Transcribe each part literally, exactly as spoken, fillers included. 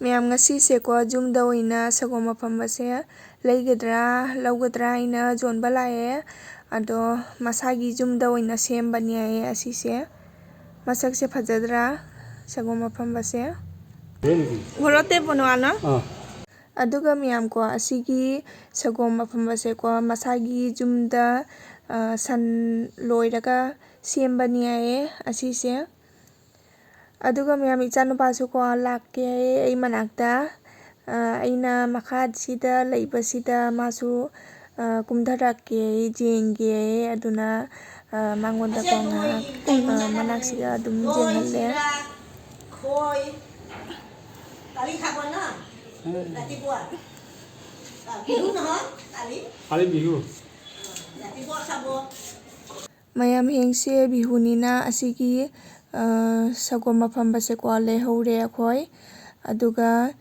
ꯃꯌꯥꯝ, ꯉꯁꯤꯁꯦꯀꯣ, ꯌꯨꯝꯗ ꯑꯣꯏꯅ ꯁꯒꯣꯝ ꯑꯐꯝꯕꯁꯦ ꯂꯩꯒꯗ꯭ꯔꯥ ꯂꯧꯒꯗ꯭ꯔꯥ ꯍꯥꯏꯅ ꯌꯣꯟꯕ ꯂꯥꯛꯑꯦ꯫ ꯑꯗꯣ ꯃꯁꯥꯒꯤ ꯌꯨꯝꯗ ꯑꯣꯏꯅ ꯁꯦꯝꯕꯅꯦ ꯍꯥꯏꯌꯦ ꯑꯁꯤꯁꯦ꯫ ꯃꯁꯛꯁꯦ ꯐꯖꯗ꯭ꯔꯥ, ꯁꯒꯣꯝ ꯑꯐꯝꯕꯁꯦ? ꯍꯣꯔꯣꯇꯦ ꯕꯣꯅꯣꯑꯥꯅ? ꯑꯥ꯫ ꯑꯗꯨꯒ ꯃꯌꯥꯝꯀꯣ, ꯑꯁꯤꯒꯤ ꯁꯒꯣꯝ ꯑꯐꯝꯕꯁꯦꯀꯣ, ꯃꯁꯥꯒꯤ ꯌꯨꯝꯗ, ꯑ, ꯁꯟ ꯂꯣꯏꯔꯒ ꯁꯦꯝꯕꯅꯤ ꯍꯥꯏꯌꯦ ꯑꯁꯤꯁꯦ꯫ ꯑꯗꯨꯒ ꯃꯌꯥꯝ, ꯏꯆꯥꯅꯨꯄꯥꯁꯨꯀꯣ ꯂꯥꯛꯀꯦ ꯍꯥꯏꯌꯦ ꯑꯩ ꯃꯅꯥꯛꯇ꯫ ꯑ, ꯑꯩꯅ ꯃꯈꯥꯁꯤꯗ ꯂꯩꯕꯁꯤꯗ ꯃꯥꯁꯨ, ꯑ, ꯀꯨꯝꯊꯔꯛꯀꯦ, ꯌꯦꯡꯒꯦ꯫ ꯑꯗꯨꯅ, ꯑ, ꯃꯉꯣꯟꯗꯀꯣ ꯉꯥꯏꯍꯥꯛ, ꯑ, ꯃꯅꯥꯛꯁꯤꯗ ꯑꯗꯨꯝ ꯌꯦꯡꯍꯜꯂꯦ꯫ ꯈꯣꯏ, ꯈꯣꯏ, ꯀꯥꯂꯤ ꯈꯥꯕ ꯅ? ꯎꯝ꯫ ꯔꯥꯇꯤꯄꯨꯋꯥ꯫ ꯑ, ꯕꯤꯍꯨ ꯅꯍ? ꯀꯥꯂꯤ? ꯀꯥꯂꯤ ꯕꯤꯍꯨ꯫ ꯔꯥꯇꯤꯄꯨꯋꯥ ꯈꯥꯕ꯫ ꯃꯌꯥꯝ, ꯍꯌꯦꯡꯁꯦ ꯕꯤꯍꯨꯅꯤꯅ ꯑꯁꯤꯒꯤ, ꯑ, ꯁꯒꯣꯝ ꯑꯐꯝꯕꯁꯦꯀꯣ ꯂꯩꯍꯧꯔꯦ ꯑꯩꯈꯣꯏ꯫ ꯑꯗꯨꯒ,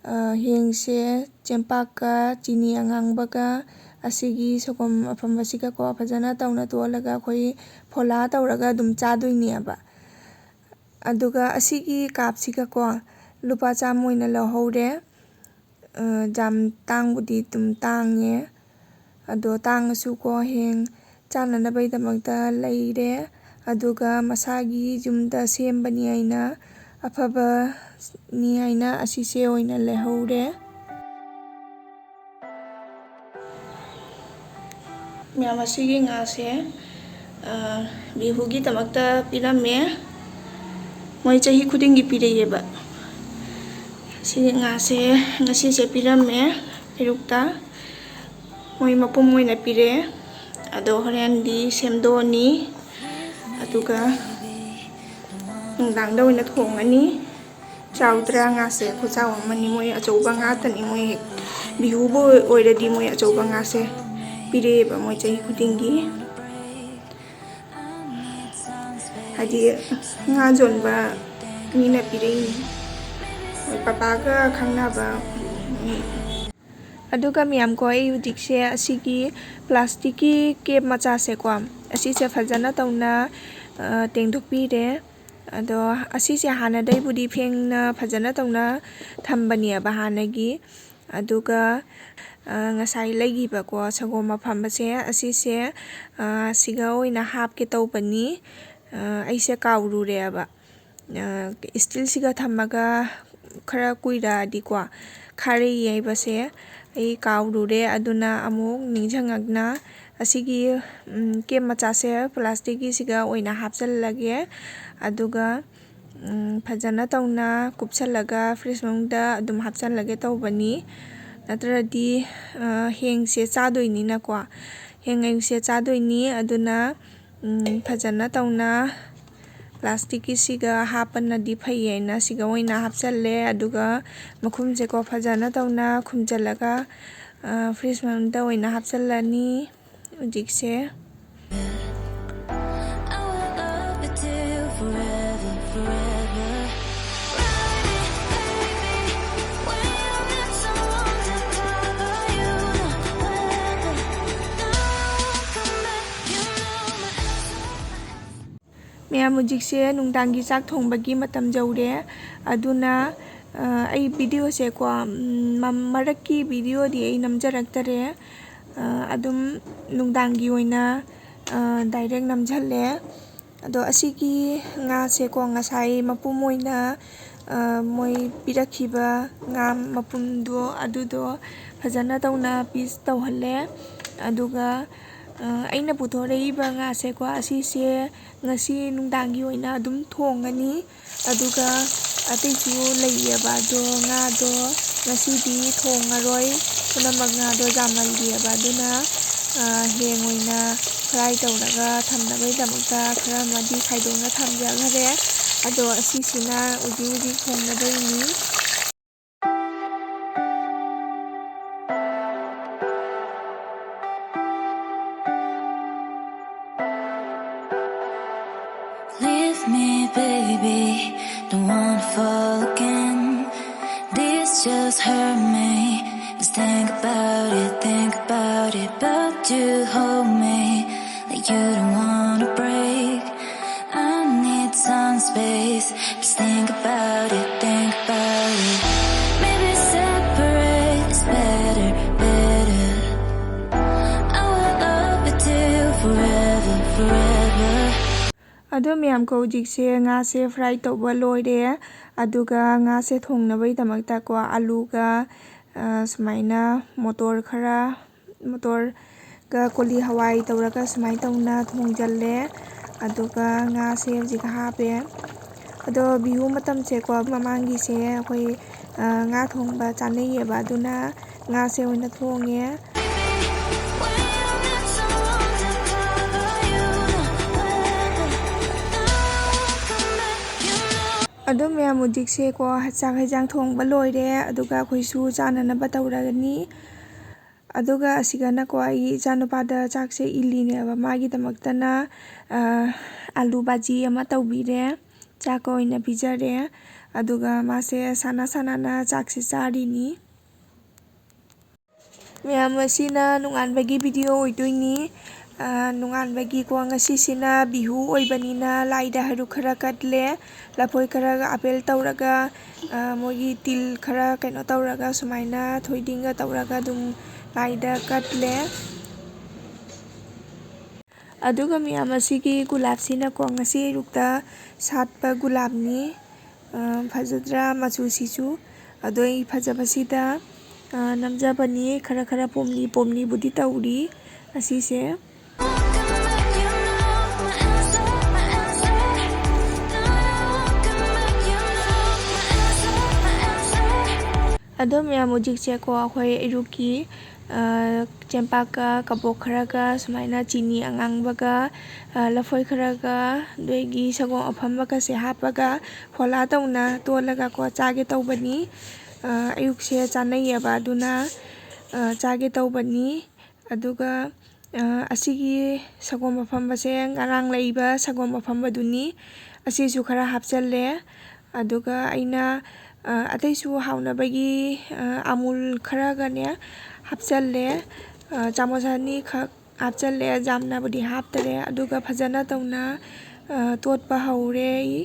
ꯑ, ꯍꯌꯦꯡꯁꯦ ꯆꯦꯡꯄꯥꯛꯀ ꯆꯤꯅꯤ ꯑꯉꯥꯡꯕꯒ ꯑꯁꯤꯒꯤ ꯁꯒꯣꯝ ꯑꯐꯝꯕꯁꯤꯒꯀꯣ ꯐꯖꯅ ꯇꯧꯅ ꯇꯣꯠꯂꯒ ꯑꯩꯈꯣꯏ ꯐꯣꯂꯥ ꯇꯧꯔꯒ ꯑꯗꯨꯝ ꯆꯥꯗꯣꯏꯅꯦꯕ꯫ ꯑꯗꯨꯒ ꯑꯁꯤꯒꯤ ꯀꯥꯞꯁꯤꯒꯀꯣ ꯂꯨꯄꯥ ꯆꯥꯝꯃ ꯑꯣꯏꯅ ꯂꯧꯍꯧꯔꯦ꯫ ꯑ, ꯌꯥꯝ ꯇꯥꯡꯕꯨꯗꯤ ꯑꯗꯨꯝ ꯇꯥꯡꯉꯦ꯫ ꯑꯗꯣ ꯇꯥꯡꯉꯁꯨꯀꯣ ꯍꯌꯦꯡ ꯆꯥꯅꯅꯕꯒꯤꯗꯃꯛꯇ ꯂꯩꯔꯦ꯫ ꯑꯗꯨꯒ ꯃꯁꯥꯒꯤ ꯌꯨꯝꯗ ꯁꯦꯝꯕꯅꯤ ꯍꯥꯏꯅ, ꯑꯐꯕꯅꯤ ꯍꯥꯏꯅ ꯑꯁꯤꯁꯦ ꯑꯣꯏꯅ ꯂꯩꯍꯧꯔꯦ꯫ ꯃꯌꯥꯝ, ꯑꯁꯤꯒꯤ ꯉꯥꯁꯦ, ꯑ, ꯕꯤꯍꯨꯒꯤꯗꯃꯛꯇ ꯄꯤꯔꯝꯃꯦ꯫ ꯃꯣꯏ ꯆꯍꯤ ꯈꯨꯗꯤꯡꯒꯤ ꯄꯤꯔꯛꯑꯦꯕ꯫ ꯁꯤ ꯉꯥꯁꯦ ꯉꯁꯤꯁꯦ ꯄꯤꯔꯝꯃꯦ ꯑꯌꯨꯛꯇ꯫ ꯃꯣꯏ ꯃꯄꯨꯝ ꯑꯣꯏꯅ ꯄꯤꯔꯛꯑꯦ꯫ ꯑꯗꯣ ꯍꯣꯔꯦꯟꯗꯤ ꯁꯦꯝꯗꯣꯛꯑꯅꯤ꯫ ꯑꯗꯨꯒ ꯅꯨꯡꯗꯥꯡꯗ ꯑꯣꯏꯅ ꯊꯣꯡꯉꯅꯤ꯫ ꯆꯥꯎꯗ꯭ꯔꯥ ꯉꯥꯁꯦ? ꯈꯨꯆꯥꯎ ꯑꯃꯅꯤ꯫ ꯃꯣꯏ ꯑꯆꯧꯕ ꯉꯥꯛꯇꯅꯤ꯫ ꯃꯣꯏ ꯕꯤꯍꯨꯕꯨ ꯑꯣꯏꯔꯗꯤ ꯃꯣꯏ ꯑꯆꯧꯕ ꯉꯥꯁꯦ ꯄꯤꯔꯛꯑꯦꯕ ꯃꯣꯏ ꯆꯍꯤ ꯈꯨꯗꯤꯡꯒꯤ꯫ ꯍꯥꯏꯗꯤ ꯉꯥ ꯌꯣꯟꯕ ꯃꯤꯅ ꯄꯤꯔꯛꯏꯅꯤ꯫ ꯃꯣꯏ ꯄꯄꯥꯒ ꯈꯪꯅꯕ ꯃꯤ꯫ ꯑꯗꯨꯒ ꯃꯌꯥꯝꯀꯣ, ꯑꯩ ꯍꯧꯖꯤꯛꯁꯦ ꯑꯁꯤꯒꯤ ꯄ꯭ꯂꯥꯁꯇꯤꯛꯀꯤ ꯀꯦꯞ ꯃꯆꯥꯁꯦꯀꯣ, ꯑꯁꯤꯁꯦ ꯐꯖꯅ ꯇꯧꯅ, ꯑ, ꯇꯦꯡꯊꯣꯛꯄꯤꯔꯦ꯫ ꯑꯗꯣ ꯑꯁꯤꯁꯦ ꯍꯥꯟꯅꯗꯩꯕꯨꯗꯤ ꯐꯦꯡꯅ ꯐꯖꯅ ꯇꯧꯅ ꯊꯝꯕꯅꯦꯕ ꯍꯥꯟꯅꯒꯤ꯫ ꯑꯗꯨꯒ, ꯑ, ꯉꯁꯥꯏ ꯂꯩꯈꯤꯕꯀꯣ ꯁꯪꯒꯣꯝ ꯑꯐꯝꯕꯁꯦ, ꯑꯁꯤꯁꯦ, ꯑ, ꯁꯤꯒ ꯑꯣꯏꯅ ꯍꯥꯞꯀꯦ ꯇꯧꯕꯅꯤ꯫ ꯑ, ꯑꯩꯁꯦ ꯀꯥꯎꯔꯨꯔꯦꯕ꯫ ꯑ, ꯏꯁꯇꯤꯜꯁꯤꯒ ꯊꯝꯃꯒ ꯈꯔ ꯀꯨꯏꯔꯛꯑꯗꯤꯀꯣ, ꯈꯥꯔꯩ ꯍꯥꯏꯕꯁꯦ ꯑꯩ ꯀꯥꯎꯔꯨꯔꯦ꯫ ꯑꯗꯨꯅ ꯑꯃꯨꯛ ꯅꯤꯡꯁꯤꯡꯉꯛꯅ ꯑꯁꯤꯒꯤ, ꯎꯝ, ꯀꯦꯞ ꯃꯆꯥꯁꯦ ꯄ꯭ꯂꯥꯁꯇꯤꯛꯀꯤꯁꯤꯒ ꯑꯣꯏꯅ ꯍꯥꯞꯆꯜꯂꯒꯦ꯫ ꯑꯗꯨꯒ, ꯎꯝ, ꯐꯖꯅ ꯇꯧꯅ ꯀꯨꯞꯁꯜꯂꯒ ꯐ꯭ꯔꯤꯖ ꯃꯅꯨꯡꯗ ꯑꯗꯨꯝ ꯍꯥꯞꯆꯜꯂꯒꯦ ꯇꯧꯕꯅꯤ꯫ ꯅꯠꯇ꯭ꯔꯗꯤ, ꯑ, ꯍꯌꯦꯡꯁꯦ ꯆꯥꯗꯣꯏꯅꯤꯅꯀꯣ, ꯍꯌꯦꯡ ꯑꯌꯨꯛꯁꯦ ꯆꯥꯗꯣꯏꯅꯤ꯫ ꯑꯗꯨꯅ, ꯎꯝ, ꯐꯖꯅ ꯇꯧꯅ ꯄ꯭ꯂꯥꯁꯇꯤꯛꯀꯤꯁꯤꯒ ꯍꯥꯞꯄꯅꯗꯤ ꯐꯩꯌꯦꯅ ꯁꯤꯒ ꯑꯣꯏꯅ ꯍꯥꯞꯆꯜꯂꯦ꯫ ꯑꯗꯨꯒ ꯃꯈꯨꯝꯁꯦꯀꯣ ꯐꯖꯅ ꯇꯧꯅ ꯈꯨꯝꯖꯤꯜꯂꯒ, ꯑ, ꯐ꯭ꯔꯤꯖ ꯃꯅꯨꯡꯗ ꯑꯣꯏꯅ ꯍꯥꯞꯆꯜꯂꯅꯤ ꯍꯧꯖꯤꯛꯁꯦ꯫ I will love you till forever, forever. Ride me, hate me, when you need someone to cover you, no weather, no one come back, you know my ꯃꯌꯥꯝ, ꯍꯧꯖꯤꯛꯁꯦ ꯅꯨꯡꯗꯥꯡꯒꯤ ꯆꯥꯛ ꯊꯣꯡꯕꯒꯤ ꯃꯇꯝ ꯌꯧꯔꯦ꯫ ꯑꯗꯨꯅ, ꯑ, ꯑꯩ ꯚꯤꯗꯤꯑꯣꯁꯦꯀꯣ, ꯎꯝ, ꯃ-, ꯃꯔꯛꯀꯤ ꯚꯤꯗꯤꯑꯣꯗꯤ ꯑꯩ ꯅꯝꯖꯔꯛꯇꯔꯦ꯫ ꯑ, ꯑꯗꯨꯝ ꯅꯨꯡꯗꯥꯡꯒꯤ ꯑꯣꯏꯅ, ꯑ, ꯗꯥꯏꯔꯦꯛ ꯅꯝꯖꯜꯂꯦ꯫ ꯑꯗꯣ ꯑꯁꯤꯒꯤ ꯉꯥꯁꯦꯀꯣ ꯉꯁꯥꯏ ꯃꯄꯨꯝ ꯑꯣꯏꯅ, ꯑ, ꯃꯣꯏ ꯄꯤꯔꯛꯈꯤꯕ ꯉꯥ ꯃꯄꯨꯝꯗꯣ ꯑꯗꯨꯗꯣ ꯐꯖꯅ ꯇꯧꯅ ꯄꯤꯁ ꯇꯧꯍꯜꯂꯦ꯫ ꯑꯗꯨꯒ, ꯑ, ꯑꯩꯅ ꯄꯨꯊꯣꯔꯛꯏꯕ ꯉꯥꯁꯦꯀꯣ ꯑꯁꯤꯁꯦ ꯉꯁꯤ ꯅꯨꯡꯗꯥꯡꯒꯤ ꯑꯣꯏꯅ ꯑꯗꯨꯝ ꯊꯣꯡꯉꯅꯤ꯫ ꯑꯗꯨꯒ ꯑꯇꯩꯁꯨ ꯂꯩꯌꯦꯕ, ꯑꯗꯣ ꯉꯥꯗꯣ ꯉꯁꯤꯗꯤ ꯊꯣꯡꯉꯔꯣꯏ꯫ ꯄꯨꯝꯅꯃꯛ ꯉꯥꯗꯣ ꯌꯥꯝꯃꯜꯂꯤꯑꯕ, ꯑꯗꯨꯅ, ꯑ, ꯍꯌꯦꯡ ꯑꯣꯏꯅ ꯐ꯭ꯔꯥꯏ ꯇꯧꯔꯒ ꯊꯝꯅꯕꯒꯤꯗꯃꯛꯇ ꯈꯔ ꯑꯃꯗꯤ ꯈꯥꯏꯗꯣꯛꯅ ꯊꯝꯖꯈ꯭ꯔꯦ꯫ ꯑꯗꯣ ꯑꯁꯤꯁꯤꯅ ꯍꯧꯖꯤꯛ ꯍꯧꯖꯤꯛ ꯊꯣꯡꯅꯕꯒꯤꯅꯤ꯫ Leave me, baby, don't wanna fall again. This just hurt me. Just think about it, think about it. But you hold me like you don't wanna break. I need some space. Just think about it, think about it. Maybe separate is better, better. I would love it till forever, forever. ꯑꯗꯣ ꯃꯌꯥꯝ ꯀꯣ, ꯍꯧꯖꯤꯛꯁꯦ ꯉꯥꯁꯦ fry ꯇꯧꯕ ꯂꯣꯏꯔꯦ꯫ ꯑꯗꯨꯒ ꯉꯥꯁꯦ ꯊꯣꯡꯅꯕꯒꯤꯗꯃꯛꯇꯀꯣ, ꯑꯂꯨꯒ, ꯑ, ꯁꯨꯃꯥꯏꯅ ꯃꯣꯇꯣꯔ ꯈꯔ, ꯃꯣꯇꯣꯔꯒ ꯀꯣꯂꯤ ꯍꯋꯥꯏ ꯇꯧꯔꯒ ꯁꯨꯃꯥꯏꯅ ꯇꯧꯅ ꯊꯣꯡꯖꯜꯂꯦ꯫ ꯑꯗꯨꯒ ꯉꯥꯁꯦ ꯍꯧꯖꯤꯛ ꯍꯥꯞꯄꯦ꯫ ꯑꯗꯣ ꯕꯤꯍꯨ ꯃꯇꯝꯁꯦꯀꯣ, ꯃꯃꯥꯡꯒꯤꯁꯦ ꯑꯩꯈꯣꯏ, ꯑ, ꯉꯥ ꯊꯣꯡꯕ ꯆꯥꯅꯩꯌꯦꯕ, ꯑꯗꯨꯅ ꯉꯥꯁꯦ ꯑꯣꯏꯅ ꯊꯣꯡꯉꯦ꯫ ꯑꯗꯣ ꯃꯌꯥꯝ, ꯍꯧꯖꯤꯛꯁꯦꯀꯣ, ꯆꯥꯛ ꯍꯦꯟꯖꯥꯡ ꯊꯣꯡꯕ ꯂꯣꯏꯔꯦ, ꯑꯗꯨꯒ ꯑꯩꯈꯣꯏꯁꯨ ꯆꯥꯅꯅꯕ ꯇꯧꯔꯒꯅꯤ꯫ ꯑꯗꯨꯒ ꯑꯁꯤꯒꯅꯀꯣ, ꯑꯩ ꯏꯆꯥꯅꯨꯄꯥꯗ ꯆꯥꯛꯁꯦ ꯏꯜꯂꯤꯅꯦꯕ, ꯃꯥꯒꯤꯗꯃꯛꯇꯅ, ꯑ, ꯑꯂꯨ ꯕꯥꯖꯤ ꯑꯃ ꯇꯧꯕꯤꯔꯦ, ꯆꯥꯛꯀ ꯑꯣꯏꯅ ꯄꯤꯖꯔꯦ꯫ ꯑꯗꯨꯒ ꯃꯥꯁꯦ ꯁꯥꯟꯅ ꯁꯥꯟꯅꯅ ꯆꯥꯛꯁꯦ ꯆꯥꯔꯤꯅꯤ꯫ ꯃꯌꯥꯝ, ꯑꯁꯤꯅ ꯅꯣꯡꯉꯥꯟꯕꯒꯤ video ꯑꯣꯏꯗꯣꯏꯅꯤ꯫ ꯑ, ꯅꯣꯡꯉꯥꯟꯕꯒꯤꯀꯣ, ꯉꯁꯤꯁꯤꯅ ꯕꯤꯍꯨ ꯑꯣꯏꯕꯅꯤꯅ ꯂꯥꯏꯗ ꯍꯩꯔꯨꯛ ꯈꯔ ꯀꯠꯂꯦ, ꯂꯐꯣꯏ ꯈꯔꯒ ꯑꯕꯦꯜ ꯇꯧꯔꯒ, ꯑ, ꯃꯣꯏꯒꯤ ꯇꯤꯜ ꯈꯔ ꯀꯩꯅꯣ ꯇꯧꯔꯒ, ꯁꯨꯃꯥꯏꯅ ꯊꯣꯏꯗꯤꯡꯒ ꯇꯧꯔꯒ ꯑꯗꯨꯝ ꯂꯥꯏꯗ ꯀꯠꯂꯦ꯫ ꯑꯗꯨꯒ ꯃꯌꯥꯝ, ꯑꯁꯤꯒꯤ ꯒꯨꯂꯥꯞꯁꯤꯅꯀꯣ, ꯉꯁꯤ ꯑꯌꯨꯛꯇ ꯁꯥꯠꯄ ꯒꯨꯂꯥꯞꯅꯤ꯫ ꯑ, ꯐꯖꯗ꯭ꯔꯥ ꯃꯆꯨꯁꯤꯁꯨ? ꯑꯗꯣ ꯑꯩ ꯐꯖꯕꯁꯤꯗ, ꯑ, ꯅꯝꯖꯕꯅꯤ꯫ ꯈꯔ ꯈꯔ ꯄꯣꯝꯂꯤ ꯄꯣꯝꯂꯤꯕꯨꯗꯤ ꯇꯧꯔꯤ ꯑꯁꯤꯁꯦ꯫ ꯑꯗꯣ ꯃꯌꯥꯝ, ꯍꯧꯖꯤꯛꯁꯦꯀꯣ, ꯑꯩꯈꯣꯏ ꯑꯌꯨꯛꯀꯤ, ꯑ, ꯆꯦꯡꯄꯥꯛꯀ ꯀꯕꯣꯛ ꯈꯔꯒ, ꯁꯨꯃꯥꯏꯅ ꯆꯤꯅꯤ ꯑꯉꯥꯡꯕꯒ, ꯑ, ꯂꯐꯣꯏ ꯈꯔꯒ, ꯑꯗꯒꯤ ꯁꯪꯒꯣꯝ ꯑꯐꯝꯕꯒꯁꯦ ꯍꯥꯞꯄꯒ ꯐꯣꯂꯥ ꯇꯧꯅ ꯇꯣꯜꯂꯒꯀꯣ ꯆꯥꯒꯦ ꯇꯧꯕꯅꯤ꯫ ꯑ, ꯑꯌꯨꯛꯁꯦ ꯆꯥꯅꯩꯌꯦꯕ, ꯑꯗꯨꯅ, ꯑ, ꯆꯥꯒꯦ ꯇꯧꯕꯅꯤ꯫ ꯑꯗꯨꯒ, ꯑ, ꯑꯁꯤꯒꯤ ꯁꯪꯒꯣꯝ ꯑꯐꯝꯕꯁꯦ ꯉꯔꯥꯡ ꯂꯩꯕ ꯁꯪꯒꯣꯝ ꯑꯐꯝꯕꯗꯨꯅꯤ꯫ ꯑꯁꯤꯁꯨ ꯈꯔ ꯍꯥꯞꯆꯜꯂꯦ꯫ ꯑꯗꯨꯒ ꯑꯩꯅ, ꯑ, ꯑꯇꯩꯁꯨ ꯍꯥꯎꯅꯕꯒꯤ, ꯑ, ꯑꯃꯨꯜ ꯈꯔꯒꯅꯦ ꯍꯥꯞꯆꯜꯂꯦ꯫ ꯑ, ꯆꯥꯃꯁ ꯑꯅꯤꯈꯛ ꯍꯥꯞꯆꯜꯂꯦ, ꯌꯥꯝꯅꯕꯨꯗꯤ ꯍꯥꯞꯇꯔꯦ꯫ ꯑꯗꯨꯒ ꯐꯖꯅ ꯇꯧꯅ, ꯑ, ꯇꯣꯠꯄ ꯍꯧꯔꯦ ꯑꯩ꯫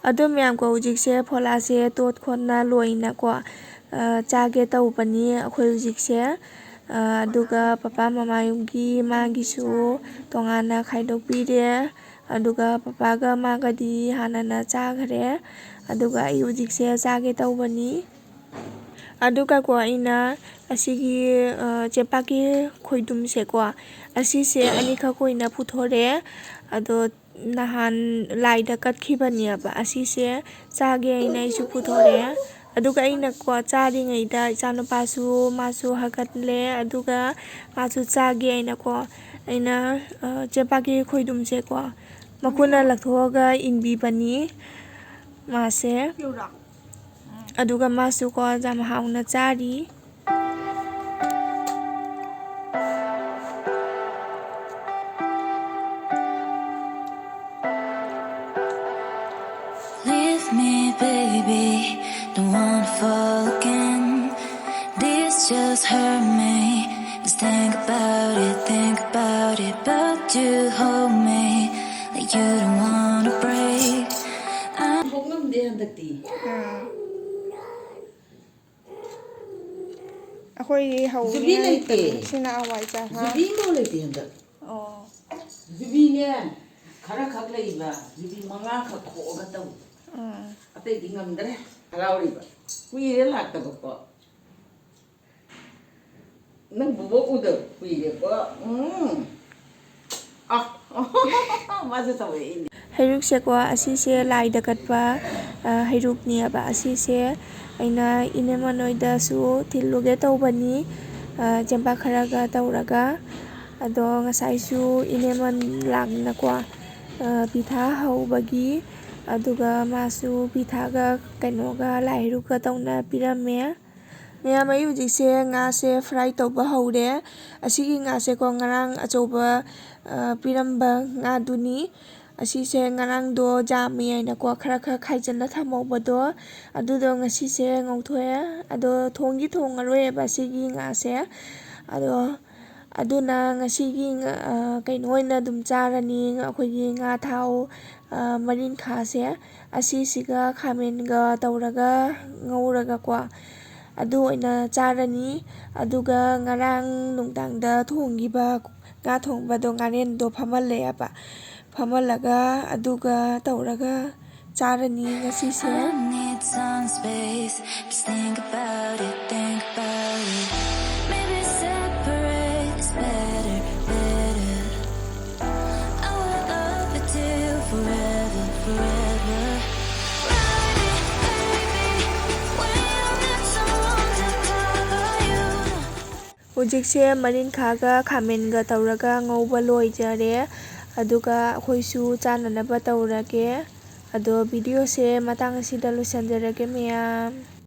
ꯑꯗꯣ ꯃꯌꯥꯝ ꯀꯣ, ꯍꯧꯖꯤꯛꯁꯦ ꯐꯣꯂꯥꯁꯦ ꯇꯣꯠ ꯈꯣꯠꯅ ꯂꯣꯏꯅꯀꯣ, ꯑ, ꯆꯥꯒꯦ ꯇꯧꯕꯅꯤ ꯑꯩꯈꯣꯏ ꯍꯧꯖꯤꯛꯁꯦ꯫ ꯑ, ꯑꯗꯨꯒ ꯄꯄꯥ ꯃꯃꯥꯒꯤ ꯃꯥꯒꯤꯁꯨ ꯇꯣꯉꯥꯟꯅ ꯈꯥꯏꯗꯣꯛꯄꯤꯔꯦ꯫ ꯑꯗꯨꯒ ꯄꯄꯥꯒ ꯃꯥꯒꯗꯤ ꯍꯥꯟꯅꯅ ꯆꯥꯈ꯭ꯔꯦ꯫ ꯑꯗꯨꯒ ꯑꯩ ꯍꯧꯖꯤꯛꯁꯦ ꯆꯥꯒꯦ ꯇꯧꯕꯅꯤ꯫ ꯑꯗꯨꯒꯀꯣ, ꯑꯩꯅ ꯑꯁꯤꯒꯤ, ꯑ, ꯆꯦꯄꯥꯛꯀꯤ ꯈꯣꯏꯗꯨꯝꯁꯦꯀꯣ, ꯑꯁꯤꯁꯦ ꯑꯅꯤꯈꯛ ꯑꯣꯏꯅ ꯄꯨꯊꯣꯔꯛꯑꯦ꯫ ꯑꯗꯣ ꯅꯍꯥꯟ ꯂꯥꯏꯗ ꯀꯠꯈꯤꯕꯅꯦꯕ꯫ ꯑꯁꯤꯁꯦ ꯆꯥꯒꯦ ꯍꯥꯏꯅ ꯑꯩꯁꯨ ꯄꯨꯊꯣꯔꯛꯑꯦ꯫ ꯑꯗꯨꯒ ꯑꯩꯅꯀꯣ, ꯆꯥꯔꯤꯉꯩꯗ ꯏꯆꯥꯅꯨꯄꯥꯁꯨ ꯃꯥꯁꯨ ꯍꯥꯒꯠꯂꯦ꯫ ꯑꯗꯨꯒ ꯃꯥꯁꯨ ꯆꯥꯒꯦ ꯍꯥꯏꯅꯀꯣ, ꯑꯩꯅ, ꯑ, ꯆꯦꯄꯥꯛꯀꯤ ꯈꯣꯏꯗꯨꯝꯁꯦꯀꯣ, ꯃꯈꯨꯠꯅ ꯂꯧꯊꯣꯛꯑꯒ ꯏꯟꯕꯤꯕꯅꯤ ꯃꯥꯁꯦ꯫ ꯑꯗꯨꯒ ꯃꯥꯁꯨꯀꯣ ꯌꯥꯝ ꯍꯥꯎꯅ ꯆꯥꯔꯤ꯫ Leave me, baby, don't wanna fall again. This Just hurt me. Just think about it, think about it, but you hold me like you don't wanna break. ꯊꯣꯛ ꯉꯝꯗꯦ ꯍꯟꯗꯛꯇꯤ꯫ ꯑꯥ꯫ ꯑꯩꯈꯣꯏꯗꯤ ꯍꯧꯅꯤ ꯖꯨꯕꯤ ꯂꯩꯇꯦ꯫ ꯍꯥꯏꯔꯛꯇꯕꯅꯤ꯫ ꯁꯤꯅ ꯍꯋꯥꯏ ꯆꯥꯛ ꯍꯥ? ꯖꯨꯕꯤ ꯑꯃꯐꯥꯎ ꯂꯩꯇꯦ ꯍꯟꯗꯛ꯫ ꯑꯣ꯫ ꯖꯨꯕꯤꯅꯦ, ꯈꯔ ꯈꯛ ꯂꯩꯕ, ꯖꯨꯕꯤ ꯃꯉꯥ ꯈꯛ ꯈꯣꯛꯑꯒ ꯇꯧꯕ꯫ ꯎꯝ꯫ ꯑꯇꯩꯗꯤ ꯉꯝꯗ꯭ꯔꯦ꯫ ꯍꯔꯥꯎꯔꯤꯕ꯫ ꯀꯨꯏꯔꯦ ꯂꯥꯛꯇꯕꯀꯣ꯫ ꯅꯪ ꯕꯣꯕꯣꯛ ꯎꯗꯕ ꯀꯨꯏꯔꯦꯀꯣ꯫ ꯎꯝ꯫ ꯑ, ꯃꯥꯁꯨ ꯇꯧꯔꯛꯏꯅꯦ꯫ ꯍꯩꯔꯨꯛꯁꯦꯀꯣ, ꯑꯁꯤꯁꯦ ꯂꯥꯏꯗ ꯀꯠꯄ, ꯑ, ꯍꯩꯔꯨꯛꯅꯦꯕ꯫ ꯑꯁꯤꯁꯦ ꯑꯩꯅ ꯏꯅꯦꯃ ꯅꯣꯏꯗꯁꯨ ꯊꯤꯜꯂꯨꯒꯦ ꯇꯧꯕꯅꯤ, ꯑ, ꯆꯦꯡꯄꯥꯛ ꯈꯔꯒ ꯇꯧꯔꯒ꯫ ꯑꯗꯣ ꯉꯁꯥꯏꯁꯨ ꯏꯅꯦꯃ ꯂꯥꯛꯅꯀꯣ, ꯑ, ꯐꯤꯊꯥ ꯍꯧꯕꯒꯤ, ꯑꯗꯨꯒ ꯃꯥꯁꯨ ꯐꯤꯊꯥꯒ ꯀꯩꯅꯣꯒ ꯂꯥꯏ ꯍꯩꯔꯨꯛꯀ ꯇꯧꯅ ꯄꯤꯔꯝꯃꯦ꯫ ꯃꯌꯥꯝ, ꯑꯩ ꯍꯧꯖꯤꯛꯁꯦ ꯉꯥꯁꯦ fry ꯇꯧꯕ ꯍꯧꯔꯦ꯫ ꯑꯁꯤꯒꯤ ꯉꯥꯁꯦꯀꯣ, ꯉꯔꯥꯡ ꯑꯆꯧꯕ, ꯑ, ꯄꯤꯔꯝꯕ ꯉꯥꯗꯨꯅꯤ꯫ ꯑꯁꯤꯁꯦ ꯉꯔꯥꯡꯗꯣ ꯌꯥꯝꯃꯤ ꯍꯥꯏꯅꯀꯣ, ꯈꯔ ꯈꯔ ꯈꯥꯏꯖꯤꯜꯂ ꯊꯝꯍꯧꯕꯗꯣ, ꯑꯗꯨꯗꯣ ꯉꯁꯤꯁꯦ ꯉꯧꯊꯣꯛꯑꯦ꯫ ꯑꯗꯣ ꯊꯣꯡꯗꯤ ꯊꯣꯡꯉꯔꯣꯏꯑꯕ ꯑꯁꯤꯒꯤ ꯉꯥꯁꯦ꯫ ꯑꯗꯣ ꯑꯗꯨꯅ ꯉꯁꯤꯒꯤ ꯉ-, ꯑ, ꯀꯩꯅꯣ ꯑꯣꯏꯅ ꯑꯗꯨꯝ ꯆꯥꯔꯅꯤ꯫ ꯑꯩꯈꯣꯏꯒꯤ ꯉꯥ ꯊꯥꯎ, ꯑ, ꯃꯔꯤꯡꯈꯥꯁꯦ ꯑꯁꯤꯁꯤꯒ ꯈꯥꯃꯦꯟꯒ ꯇꯧꯔꯒ ꯉꯧꯔꯒꯀꯣ, ꯑꯗꯨ ꯑꯣꯏꯅ ꯆꯥꯔꯅꯤ꯫ ꯑꯗꯨꯒ ꯉꯔꯥꯡ ꯅꯨꯡꯗꯥꯡꯗ ꯊꯣꯡꯈꯤꯕ ꯉꯥ ꯊꯣꯡꯕꯗꯣ, ꯉꯥꯔꯦꯟꯗꯣ ꯐꯝꯍꯜꯂꯦꯕ꯫ ꯐꯝꯍꯜꯂꯒ ꯑꯗꯨꯒ ꯇꯧꯔꯒ ꯆꯥꯔꯅꯤ ꯉꯁꯤꯁꯦ꯫ I need some space. Just think about it, think about it. Maybe separate is better, better. I wanna love you till forever, forever. Baby, baby, when you need someone to talk about you. ꯍꯧꯖꯤꯛꯁꯦ ꯃꯔꯤꯡꯈꯥꯒ ꯈꯥꯃꯦꯟꯒ ꯇꯧꯔꯒ ꯉꯧꯕ ꯂꯣꯏꯖꯔꯦ꯫ ꯑꯗꯨꯒ ꯑꯩꯈꯣꯏꯁꯨ ꯆꯥꯅꯅꯕ ꯇꯧꯔꯒꯦ꯫ ꯑꯗꯣ videoꯁꯦ ꯃꯇꯥꯡ ꯑꯁꯤꯗ ꯂꯣꯏꯁꯤꯟꯖꯔꯒꯦ ꯃꯌꯥꯝ꯫